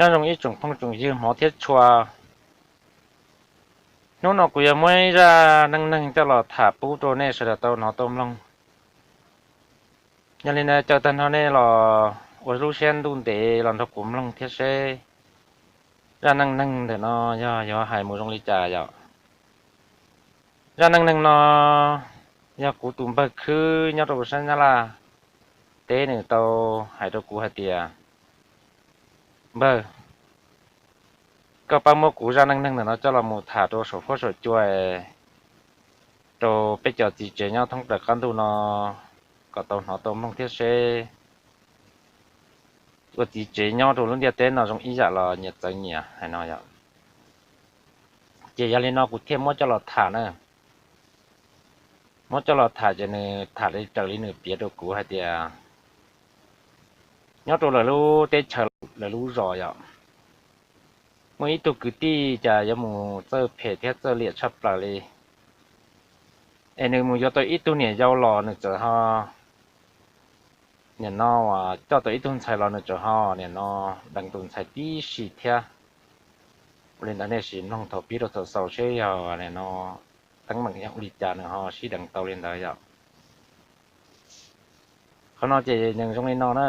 Nyob zoo ib tsoom phooj tsoom ywg hmov thiab tshua, hnub no kuv yuav muab ib zaj neej neeg coj los tham pub rau nej sawv daws tau hnov tau mloog. Yog li ntawd caw tag nrho nej los ua lub siab ntuj ntev los nrog kuv mloog thiab seb zaj neej neeg ntawm no yog yuav hais mus zoo li cas yom. Zaj neej neeg no yog kuv tus npawg khwb nyob rau sab Nyab Laj teb, nws tau hais rau kuv hais tias, Npawg, koj pab muab kuv zaj neej neeg ntawm no coj los mus tham rau saum huab saum cua rau peb cov txiv tsev nyob thoob plaws qab ntuj no kom tau hnov tau mloog thiab seb ua txiv tsev nyob rau lub ntiaj teb no zoo ib yam los nyias txawv nyias hais no yom. Ces yog li no kuv thiaj muab coj los tham na. Muab coj los tham ces nws tham li raws li nws piav rau kuv hais tias, nyob rau lawv lub teb chaws, lawv lub zos yom, muaj ib tug kwv tij cas yuav mus txawj phem thiab txawj liam tshaj plaws li. Es nws mus yuav tau ib tug niam yau los nws txawm ho nim no coj tau ib tug ntxhais los nws txawm ho nim no deev tus ntxhais tib si thiab. Ua li ntawd nej sim mloog thaum pib rau thaum xaus seb yog nim no teeb meem yog ua li cas nws ho sib deev tau li ntawd yom. Qhov no ces nws zoo li no na.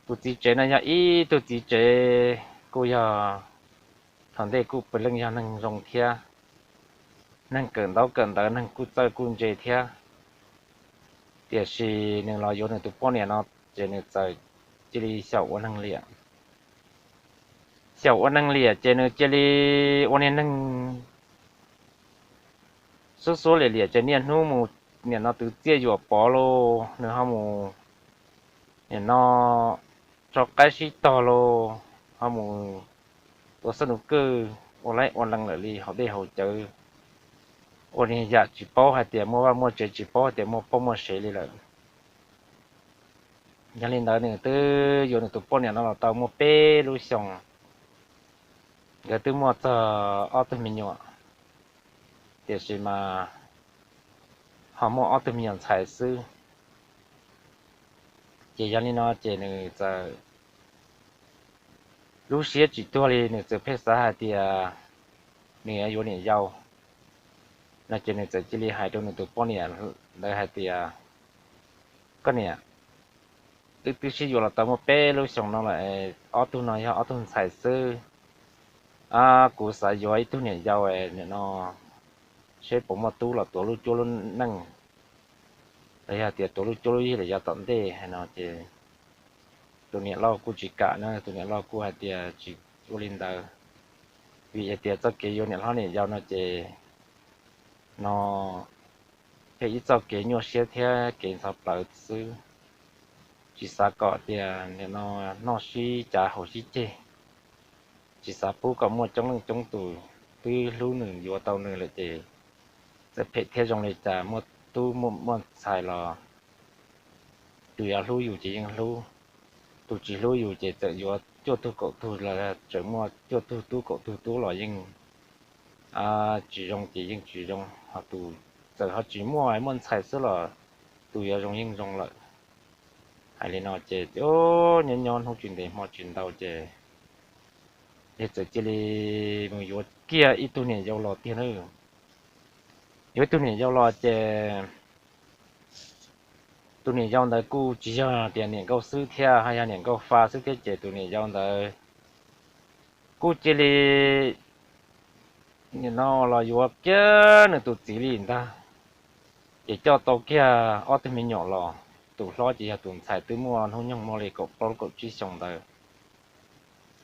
Tus txiv tsev no yog ib tug txiv tsev kuj yog thaum ntej kuj puav leej yog neeg zoo thiab, neeg kawm ntaub kawm ntawv, neeg kuj txawj kuj ntse thiab. Tiam sis nws los yuav nws tus poj niam no ces nws txawm cia li xyaum ua neeg liam. Xyaum ua neeg liam ces nws cia li ua niag neeg xub xuab liam liam ces niaj hnub mus nim no twv txiaj yuam pov lauj, nws ho mus nim no tso qaib sib tog lauj, ho mus tua xab nus kwj ua laib ua lees lawm li haus dej haus cawv, ua niag yam tsis paub hais tias muaj vaj muaj tsev, tsis paub hais tias muaj poj muaj sev li lawm. Yog li ntawd nws twb yuav nws tus poj niam no los tau muaj peb lub xyoo, nkawd twb muaj txog ob tug me nyuam, tiam sis mas ho muaj ob tug me nyuam ntxhais xwb. Ces yog li no ces nws txawm lub siab tsis tuag li, nws txawm pheej xav hais tias nws yuav niam yau no ces nws txawm cia li hais rau nws tus poj niam ntawd hais tias, koj niam, wb twb sib yuav los tau muaj peb lub xyoo no lawm, ob tug no yog ob tug ntxhais xwb, kuv xav yuav ib tug niam yau nim no seb puas muaj tub los tuav lub cuab lub neej, los yog tias tuav lub cuab lub yig los yav tom ntej hais no ces tus niam loj kuj tsis kam na, tus niam loj kuj hais tias tsis ua li ntawd, vim hais tias txoj kev yuav niam hlob niam yau no ces no pheej ib txoj kev nyuaj siab thiab kev ntxhov plawv xwb, tsis xav kom tias nim no noj sib cav haus sib ceg, tsis xav pub kom muaj coob leej coob tus twb hlub nws yuav tau nws lawm ces txawm phem thiab zoo li cas muaj tub muaj ntxhais los tus yuav hlub yus ces yeej hlub, tus tsis hlub yus ces txawm yuav cuaj tug kaum tug los tseem muaj cuaj tug tub kaum tug tub los yeej tsis zoo ces yeej tsis zoo, ho tus txawm ho tsis muaj, muaj ntxhais xwb los tus yuav zoo yeej zoo lawm. Hais li no ces nyob nyob hnub tsis ntev hmo tsis ntau ces yog txawm cia li mus yuav kiag ib tug niam yau los tiag na. Yuav ib tug niam yau los ces tus niam yau ntawd kuj tsis yog tias niam nkauj xwb thiab, ho yog niam nkauj fa xwb thiab ces tus niam yau ntawd kuj cia li nim no los yuav kiag nws tus txiv li ntag. Ces coj tau kiag ob tug me nyuam los, tus hlob ces yog tus ntxhais twb muaj hnub nyoog muaj li kaum plaub kaum tsib xyoo ntawd,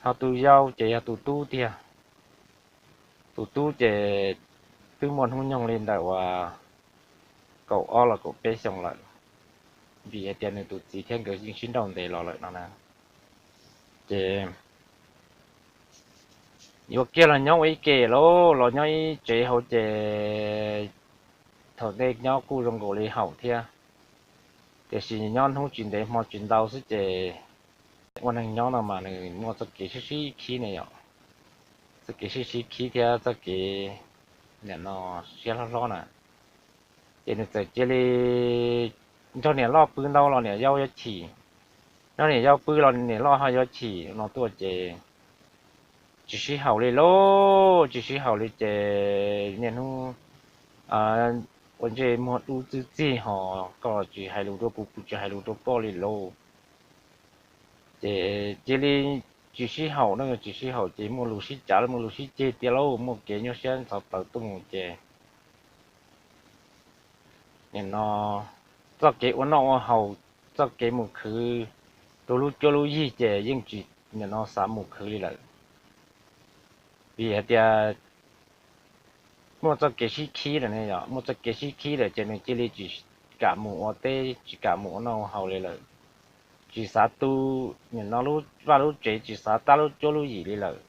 ho tus yau ces yog tus tub tiag. Tus tub ces twb muaj hnub nyoog li ntawm uas kaum ob los kaum peb xyoo lawm, vim hais tias nws tus txiv thiab nkawd yeej sib nrauj ntev los lawm no na. Ces yuav kiag los nyob ua ib ke lauj, los nyob ib tsev hauv ces thaum ntej nyob kuj zoo nkaus li haum thiab, tiam sis nyob hnub tsis ntev hmo tsis ntau xwb ces ua neeg nyob no mas nws muaj txoj kev sib sib khib ne yom, txoj kev sib sib khib thiab txoj kev nim no siab hlob hlob na. Ces nws txawm cia li nrog niam loj pw ntau los niam yau yuav chim, nyob niam yau pw los niam loj ho yuav chim no tuaj ces tsis sib haum li lauj, tsis sib haum li ces niaj hnub ua ntsej muag dub txwb txig ho koj tsis hais lus rau kuv, kuv tsis hais lus rau koj li lauj. Ces cia li tsis sib haum na, tsis sib haum ces muaj lus sib cav, muaj lus sib ceg tiag lauj, muaj kev nyuaj siab ntxhov plaws tuaj mus ces nim no txoj kev ua noj ua haus, txoj kev mus khwv rau lub cuab lub yig ces yeej tsis, nim no xav mus khwv li lawm. Vim hais tias muaj txoj kev sib khib lawm ne, yog muaj txoj kev sib khib lawm ces nws cia li tsis kam mus ua teb, tsis kam mus ua noj ua haus li lawm, tsis xav tu nim no lub vaj lub tsev, tsis xav tab lub cuab lub yig li lawm.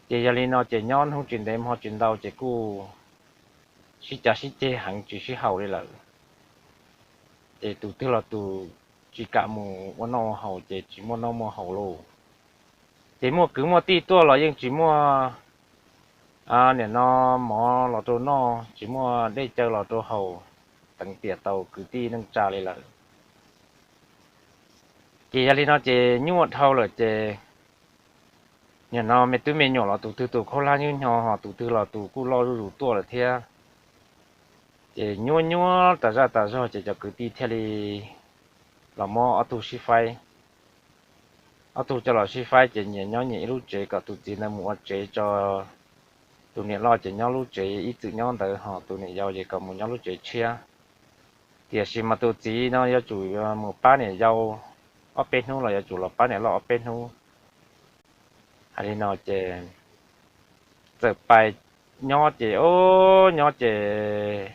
Ces yog li no ces nyob hnub tsis ntev hmo tsis ntau ces kuj sib cav sib ceg heev, tsis sib haum li lawm. Ces tus twg los tus tsis kam mus ua noj ua haus ces tsis muaj noj muaj haus lauj. Ces muaj kwv muaj tij tuaj los yeej tsis muaj nim no mov los rau noj, tsis muaj dej cawv los rau haus, teev tiam tau kwv tij neej tsa li lawm. Ces yog li no ces nyuaj dhau lawm ces nim no me tub me nyuam los tus twg tus khaub hlab nyuj nyo ho tus twg los tus kuj loj zuj zus tuaj lawm thiab. Ces nyuaj nyuaj tas zaj tas zog ces cov kwv tij thiaj li los muab ob tug sib faib. Ob tug coj los sib faib ces nyias nyob nyias ib lub tsev, kom tus txiv ntawd mus ua tsev tso, tus niam loj ces nyob lub tsev ib txwm nyob ntawd, ho tus niam yau ces kom mus nyob lub tsev tshiab. Tiam sis mas tus txiv no yuav tsum mus pab niam yau ob peb hnub los yuav tsum los pab niam loj ob peb hnub. Hais li no ces txawm pais nyob ces, o, nyob ces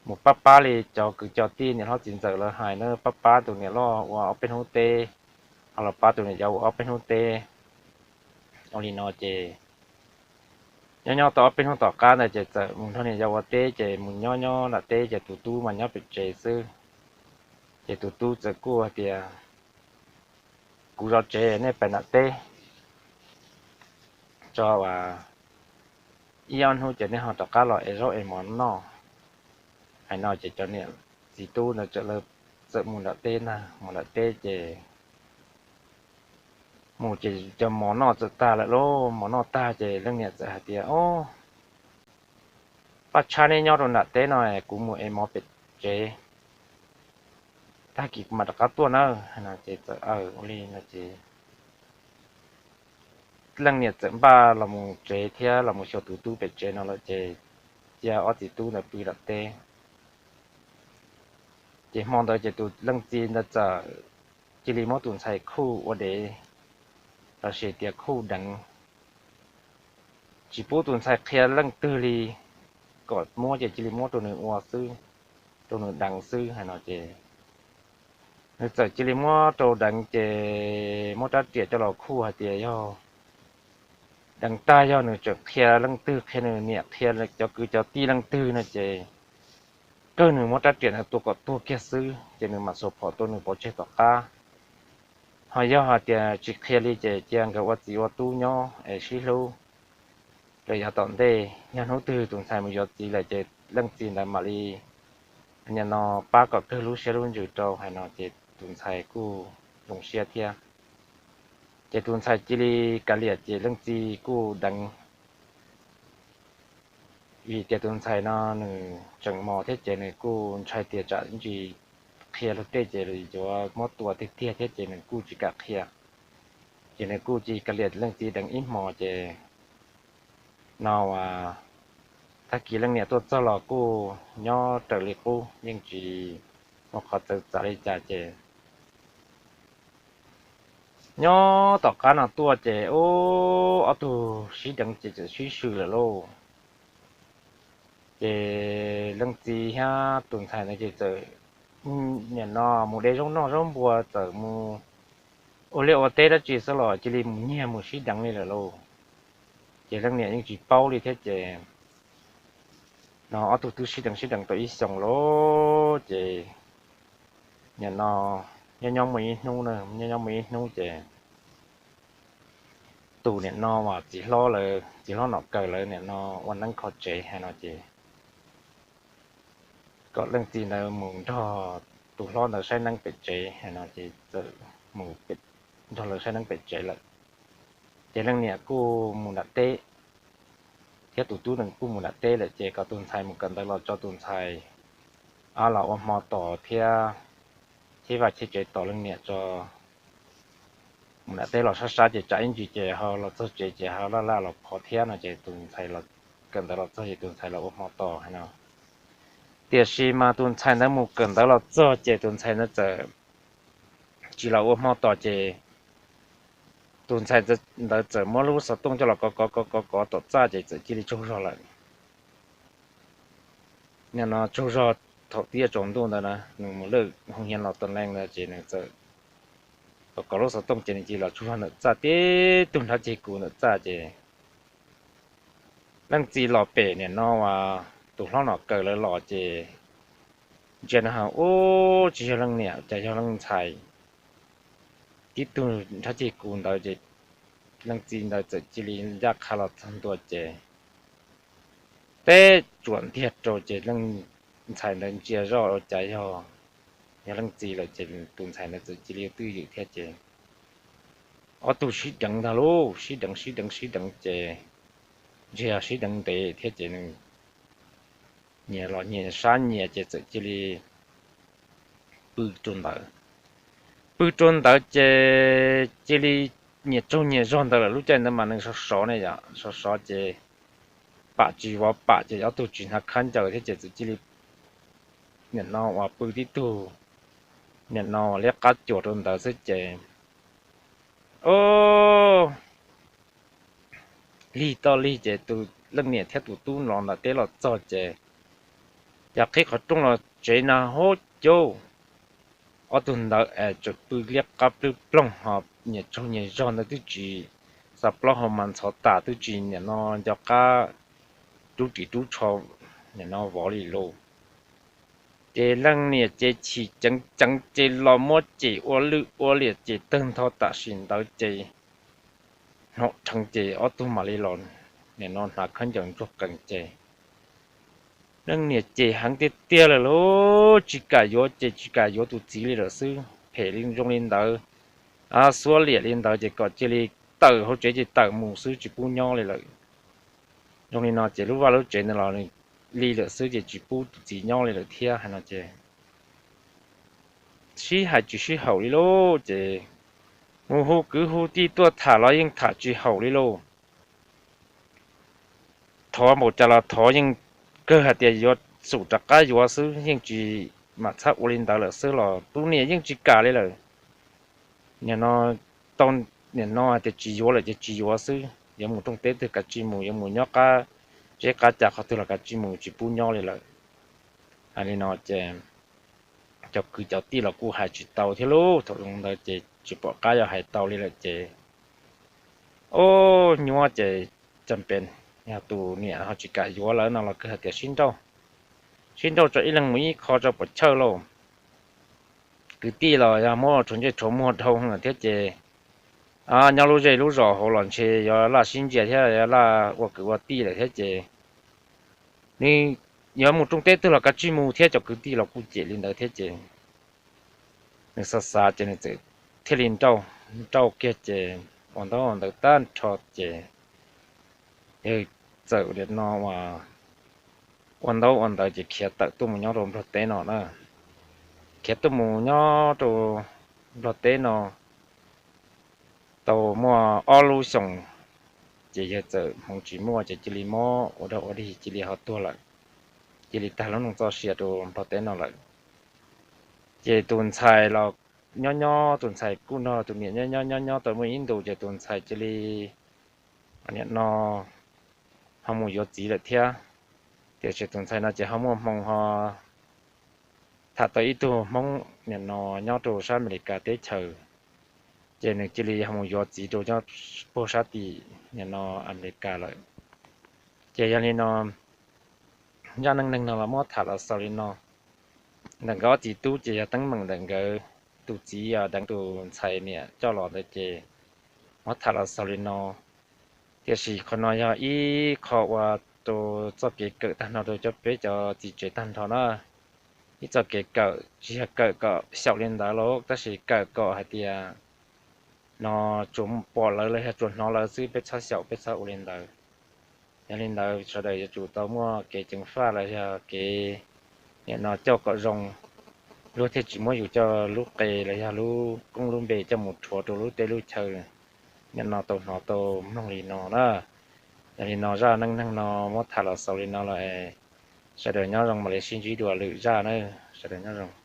mus pab pab li cov kwv cov tij niam hlob txiv ntxawm lawv hais na, pab pab tus niam loj ua ob peb hnub teb, ho los pab tus niam yau ua ob peb hnub teb. Ua li no ces nyob nyob tau ob peb hnub tom qab ntawd ces txawm mus nrog niam yau ua teb, ces mus nyob nyob nram teb ces tus tub mas nyob pem tsev xwb. Ces tus tub txawm kuj hais tias, kuv zov tsev, nej pais nram teb tso, ib ob hnub ces nej ho rov qab los es zaub es mov noj. Hais no ces cov niam txiv tub ntawd txawm mus nram teb na, mus nram teb ces mus ces cov mov noj txawm tag lawm lauj. Mov noj tag ces leej niam txawm hais tias, o, paj tshab neb nyob rau nram teb no, kuv mus es mov pem tsev, tag kis kuv mam rov qab tuaj nawb. Hais no ces txawm ua li no ces leej niam txawm npaj los mus tsev thiab los mus xyuas tus tub pem tsev no lawm ces cia ob txiv tub ntawd pw nram teb. Ces hmo ntawd ces tus leej txiv ntawd txawm cia li muab tus ntxhais khuj ua dev, los sis tias khuj deev, tsis pub tus ntxhais qhia leej twg li, kom muab ces cia li muab rau nws ua xwb, rau nws deev xwb. Hais no ces nws txawm cia li muab rau deev ces muab rab riam coj los khuj hais tias yog deev tag yog nws tseem qhia leej twg, qhia nws niam, qhia cov kwv cov tij leej twg no ces kawg nws muab rab riam ntawd tua kom tuag kiag xwb ces nws mam xuas phom tua nws pov tseg tom qab. Ho yog hais tias tsis qhia li ces cia nkawd ua txiv ua tub nyob es sib hlub rau yav tom ntej. Yog hnub twg tus ntxhais mus yuav txiv lawm ces leej txiv ntawd mam li nim no pab kom kawg lub siab lub ntsws rau. Hais no ces tus ntxhais kuj zoo siab thiab. Ces tus ntxhais cia li kav liam ces leej txiv kuj deev. Vim tias tus ntxhais no nws tseem mos thiab ces nws kuj ntshai tias tsam ntsis qhia luag tej ces yuav muab tua tiag tiag thiab ces nws kuj tsis kam qhia. Ces nws kuj cia li kav liam leej txiv deev ib hmos ces no as, tag kis leej niam tuaj txog los kuj nyob raws li qub, yeej tsis muaj qhov txawv txav li cas ces nyob tom qab no tuaj ces ub, ob tug sib deev ces txawm sib swm lawm lauj. Ces leej txiv thiab tus ntxhais ntawd ces txawm nim no mus de zaub noj zaub npua, txawm mus ua liaj ua teb dab tsi xwb los cia li mus nyiag mus sib deev li lawm lauj. Ces leej niam yeej tsis paub li thiab ces no ob tug twb sib deev sib deev tau ib xyoos lauj. Ces nim no nyob nyob muaj ib hnub na, nyob nyob muaj ib hnub ces tus nim no as txiv hlob lawv, txiv hlob Nom Kaws lawv nim no ua neeb kho tsev hais no ces kom leej txiv ntawd mus nrog tus hlob ntawd saib neeb pem tsev no ces txawm mus nrog lawv saib neeb pem tsev lawm. Ces leej niam kuj mus nram teb, thiab tus tub nws kuj mus nram teb lawm, ces kom tus ntxhais mus kawm ntawv los tso tus ntxhais los ua hmo tos thiab cheb vaj cheb tsev tos leej niam tso. Mus nram teb los sab sab ces tsam ib ntsis ces ho los txog tsev ces ho laj laj los phov thiab no ces tus ntxhais kawm ntawv los txog ces tus ntxhais los ua hmo tos no. Tiam sis mas tus ntxhais ntawd mus kawm ntawv los txog ces tus ntxhais ntawd txawm tsis los ua hmo tos ces tus ntxhais ntawd txawm muab lub xov tooj coj los kov kov kov kov kov tom txaj ces txawm cia li tsaug zog lawm. Nim no tsaug zog thaum tiaj tsaus ntuj ntawd na, nws mus lwj hoo hiav los tas leej ntawd ces nws txawm kov kov lub xov tooj ces nws cia li los tsaug zog ntawm txaj tib tug nrhab ceg kuv ntawm txaj ces leej txiv los pem nim no uas tus hlob Nom Kaws lawv los ces ntsia na ha, ub, tsis yog leej niam cas yog leej ntxhais tib tug nrhab ceg kuv ntawd ces leej txiv ntawd txawm cia li ncaj qha los txog ntua ces teb tsuam ntiag rau ces leej ntxhais ntawd ntsia zoj ua cas yog, yog leej txiv lawm ces tus ntxhais ntawd txawm cia li twj ywm thiab ces ob tug sib deev ntag lauj, sib deev sib deev sib deev ces ntsia sib deev ntev thiab ces nws nyias los nyias sab nyias ces txawm cia li pw rau ntawd. Pw rau ntawd ces cia li nyias tsaug nyias zog ntawd lawm. Lub caij ntawd mas nws sov sov ne yom, sov sov ces pam tsis vov pam ces ob tug tsis hnav khaub ncaws thiab ces txawm cia li nim no uas pw tib tug nim no liab qab cuam rau ntawd xwb ces o lig toj lig ces tus leej niam thiab tus tub los ntawm teb los txog ces yog qhib qhov rooj los tsev na hub cub, ob tug ntawd es tseem pw liab qab plwb ploog ho nyias tsaug nyias zog ntawd twb tsis, xav plaub hau mas ntxhov tas twb tsis nim no nco qab rub ris rub tsho nim no vov li lauj. Ces leej niam ces chim ceev ceev ces los muab cem ua lwj ua liam ces tawg ntho tam sim ntawd ces hnov rheev ces ob tug mam li los nim no hnav khaub ncaws ntsuag qees ces leej niam cem heev tiag tiag lawm lauj, tsis kam yuav ces tsis kam yuav tus txiv li lawm xwb, phem li zoo li ntawd, xuab liam li ntawd ces kom cia li tawm hauv tsev ces tawm mus xwb tsis pub nyob li lawm. Zoo li no ces lub vaj lub tsev ntawd los li lawm xwb ces tsis pub tus txiv nyob li lawm thiab hais no ces sib hais tsis sib haum li lauj ces mus hu kwv hu tij tuaj tham los yeej tham tsis haum li lauj. Thov npaum cas los thov yeej kawg hais tias yuav xum rov qab yuav xwb, yeej tsis mam txhob ua li ntawd lawm xwb los tus niam yeej tsis kam li lawm. Nim no tau, nim no hais tias tsis yuav lawm ces tsis yuav xwb, yuav mus rooj teb twg kav tsij mus, yuav mus nyob qab zeb qab cas qhov twg los kav tsij mus, tsis pub nyob li lawm. Hais li no ces cov kwv cov tij los kuj hais tsis tau thiab lauj, thaum zoo ntawd ces tsis pom qab yuav hais tau li lawm ces o nyuaj ces cas pes yog tus niam ho tsis kam yuav lawm no los kawg hais tias sib nrauj, sib nrauj tso ib leeg mus ib qho tso pom chawj lauj. Kwv tij los yog muab rhuav ntsej rhuav muag dhau lawm thiab ces nyob lub zej lub zos hauv los ntshe yuav laj sib ntsia thiab yuav laj ua kwv ua tij lawm thiab ces nws yuav mus rooj teb twg los kav tsij mus thiab cov kwv tij los kuj cem li ntawd thiab ces nws xav xav ces nws txawm thiaj li nrauj, nrauj kiag ces ua ntaub ua ntawv tag nrho ces yawg txawm no ua ntaub ua ntawv ces khiav tawm tuaj mus nyob rau Nplog teb no na. Khiav tuaj mus nyob rau Nplog teb no tau muaj ob lub xyoos ces yawg txawm hmoov tsis muaj ces cia li mob ua dog ua dig cia li ho tuag lawm, cia li tag lub neej txoj sia rau Nplog teb no lawm. Ces tus ntxhais los nyob nyob, tus ntxhais kuj nrog tus niam nyob nyob nyob nyob tau muaj ib ntus ces tus ntxhais cia li nim no ho mus yuav txiv lawm thiab. Tiam sis tus ntxhais no ces ho muaj hmoo ho tham tau ib tug Hmoob nim no nyob rau sab Amelikas teb chaws, ces nws cia li ho mus yuav txiv rau nyob puag sab tim nim no Amelikas lawm. Ces yog li no zaj neej neeg no los muab tham los xaus li no. Ntawm nkawd ob txiv tub ces yog teeb meem ntawm nkawd, tus txiv yog deev tus ntxhais niam coj los ntawd ces muab tham los xaus li no. Tiam sis qhov no yog ib qho ua rau txoj kev kawm tag nrho rau cov peb cov txiv tsev tag nrho na. ib txoj kev kawm tsis yog kawm kom xyaum li ntawd lauj, tab sis kawm kom hais tias no tsuas pom lawv los yog tsuas hnov lawv xwb, peb txhob xyaum, peb txhob ua li ntawd. Yog li ntawd sawv daws yuav tsum tau muaj kev ceev faj los yog kev nim no coj kom zoo, luag thiaj tsis muab yus coj lub qe los yog lub koob lub npe coj mus rhuav rau lub teb lub chaw nim no tau hnov tau mloog li no na. Yog li no zaj neej neeg no muab tham los xaus li no lawm, sawv daws nyob zoo, mam li sib ntsib dua lwm zaj na, sawv daws nyob zoo.